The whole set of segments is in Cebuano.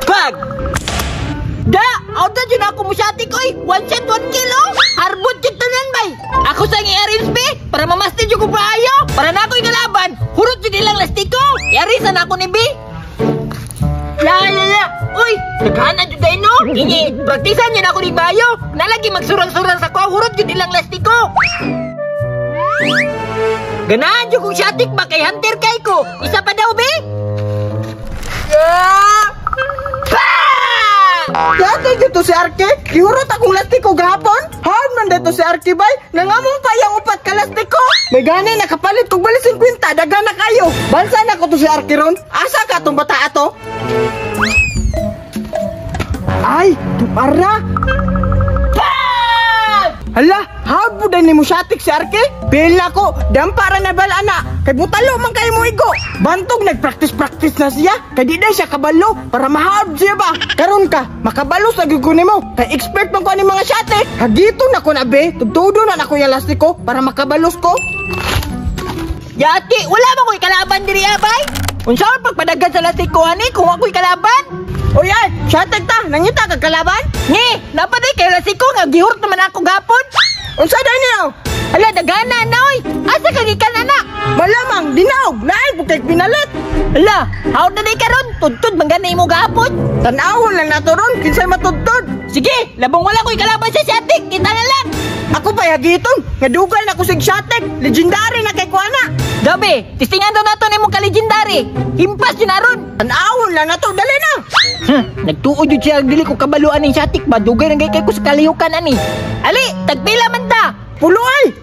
Pag! Da! Out na dyan ako musyatik, oy! One shot, one kill, oh! Harbot yun tanan, bay! Ako sang i-arrange, be! Para mamastid yung kubayo! Para na ako'y kalaban! Hurot yun ilang lastiko! I-arrange na ako ni B! La, la, la! Uy! Naghanan yun tayo, no? Ini, praktisan yun ako ni Bayo! Nalagi magsurang-surang sa ko, hurot yun ilang lastiko! Ganahan yun kong syatik ba kay Hunter kay ko? Isa pa daw, be? Yeah! Dati dito si Arke, gihurot akong lastiko gahapon. Hard man dito si Arke bay, nangamong pa yang upat ka lastiko. May gani nakapalit kog bali 50, daga na kayo. Bansa na ko to si Arke ron. Asa ka tong bata ato? Ay, tupara. Hala, hard po din ni Musyatik si Arke? Pil na ko, dampara na bala na. Kay butalo man kayo mo igo. Bantog nagpractice-practice na siya. Kay di na siya kabalo para mahard siya ba. Karon ka, makabalo sa gugo nimo. Kay expert man ko ani mga syatik. Hagito na ko na be, tugtudo na nako yung lastiko para makabalos ko. Yati, wala ba ko'y kalaban diri abay? Unsa man pagpadagan sa lastiko ani kung ako'y kalaban? Oy ay, syatik ta, nangita ka kalaban? Ngi, napaday kay lastiko nga gihurot naman ako gapon. Unsa day niyo? Ala, dagana na oy. Asa ka gikan anak? Malamang dinaog, lain po kay pinalit. Ala, hawd na day karon, tudtud man gani imo gapon. Tan-awon lang nato ron, kinsay matudtod. Sige, labong wala ko'y kalaban sa syatik, kita na lang. Ako pa yagiton, nga dugay na ko sig syatik, legendary na kay kuana. Gabi, tistingan daw nato nimo ka legendary. Himpas yun aron. Tan-awon lang nato, dali na. Nagtuod yun siya, dili ko kabaluan ng syatik ba, dugay nang kay ko sa kalihukan ani. Ali, tagpila man ta. Pulo ay.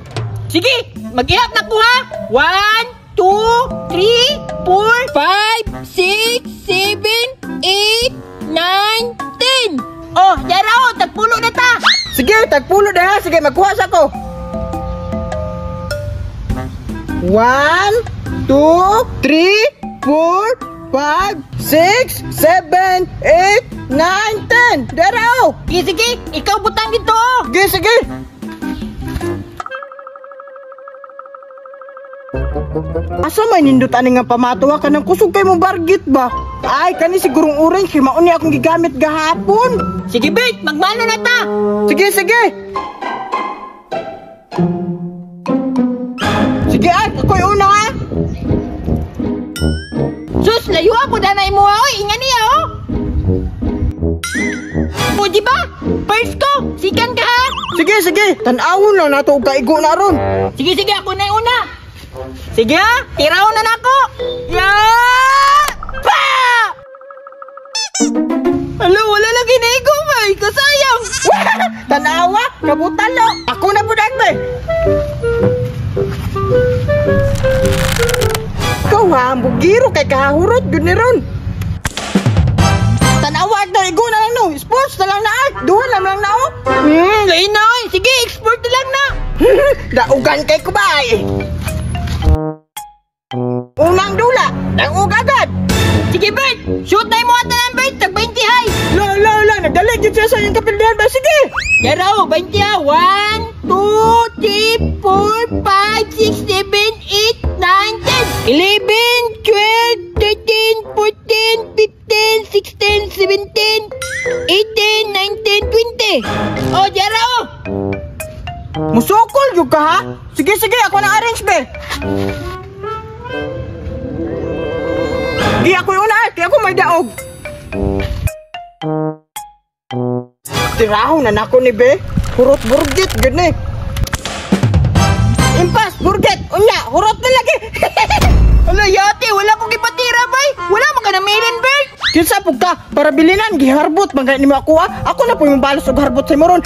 Sige, mag-ihap na ko ha. 1, 2, 3, 4, 5, 6, 7, 8, 9, 10. Oh, yara oh, tagpulo na ta. Sige, tagpulo na ha. Sige, magkuha sa ko. 1, 2, 3, 4, 5, 6, 7, 8, 9, 10. Dara oh. Sige, sige, ikaw butang dito oh. Sige, sige. Asa may nindot ani nga pamatuwa ka ng kusog kay mo bargit ba? Ay, kani sigurong orange kay mauni akong gigamit gahapon. Sige, Bert, magmano na ta. Sige, sige. Sige, ay, ako'y una ha. Sus, layo ako na imo oy, inga niya oh. O, di ba? First ko, sikan ka ha. Sige, sige, tan-awon lang nato og kaigo na ron. Sige, sige, ako na una. Sige ha, tiraw na nako. Ya! Pa! Alo, wala lang ginaigo, bay. Kasayang. Tanawa, kabutalo. Ako na po bay. Ikaw ha, bugiro kay kahurot, yun ni ron. Tanawa, na igo na lang no. Sports na lang na art. Duha lang lang na oh. Lain na oy. Sige, export na lang na. Daugan kay kubay. Unang dula, daog agad. Sige, Bert! Shoot na mo ata ng Bert! Tag 20 hay! La, la, la! Nagdalig yun siya sa iyong kapildihan ba? Sige! Yaraw, 20 ha! 1, 2, 3, 4, 5, 6, 7, 8, 9, 10, 11, 12, 13, 14, 15, 16, 17, 18, 19, 20. Oh, yaraw! Musukol yun ka ha? Sige, sige! Ako na arrange, be! Di ako yung una, kaya ako may daog. Tiraho na nako ni be. Hurot burgit, gani. Impas, burgit, unya, hurot na lagi. Ala, yate, wala kong ipatira, bay. Wala man ka na mailin, Bert. Kinsa pug ka, para bilinan, giharbot, mga ni mo ako, ha? Ako na po yung balos og harbot sa moron.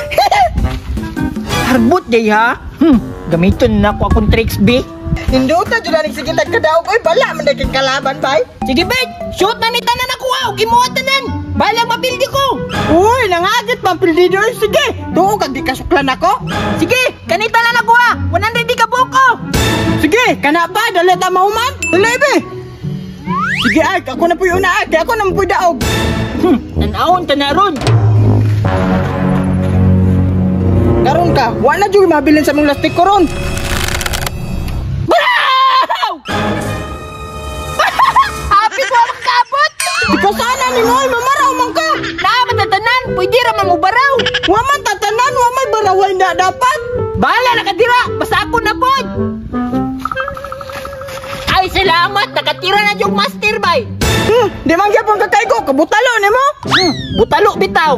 Harbot, day, ha? Gamiton na ako akong tricks, be. Ninduta, dyan na nagsigil nagkadaog. Oy, bala, man naging kalaban, bay. Sige, Bert, shoot na ni tanan ako, ha. Huwag imuha tanan. Balang mapildi ko. Uy, nangagit pampildi doon. Sige, tuo kag di kasuklan ako. Sige, kanita na ako, ha. 100 di ka buko. Sige, kana ba? Dali ta mahuman. Dali, be. Sige, ay, ako na po'y una, ay. Kaya ako na po'y daog. Tanawon, tanaron. Karon ka, wala dyan mabilin sa mong lastik ko ron. Happy ko makakabot! Di ka sana ni mo, mamaraw man ka. Naa man tatanan, pwede ra man mubaraw. Wa man tatanan, wa may baraway na dapat. Bahala na ka dira, basta ako na pod. Ay, salamat, nakatira na yung master bay. Di man gyapon ka kaigo, kabutalo nimo. Butalo bitaw.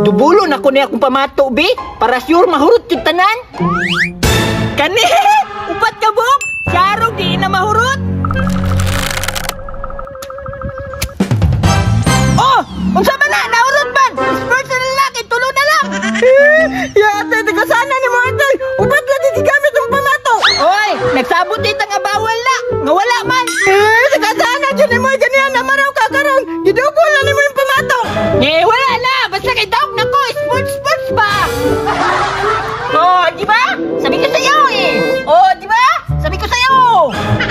Dubulo na ko niya akong pamato, bi, para sure mahurot yung tanan. Kani, upat ka buk, syarong di na mahurot. Oh, unsa man na, nahurot man. Spurs na lalaki, tulo na lang. Ya ate, di ka sana nimo ate. Upat lagi gigamit ang pamato. Oy, nagsabot dito nga bawal na, nga wala man. Eh, di ka sana jud nimo ganiyan na maraw ka karon. Gidugol na nimo yung pamato. Eh, wala na, basta kay dog na ko, sports sports ba? Oh, di ba? Sabi ko sa'yo eh. Oh, di ba? Sabi ko sa'yo.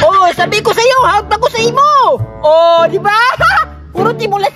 Oh, sabi ko sa'yo, hawak ko sa imo. Oh, di ba? Puro timula.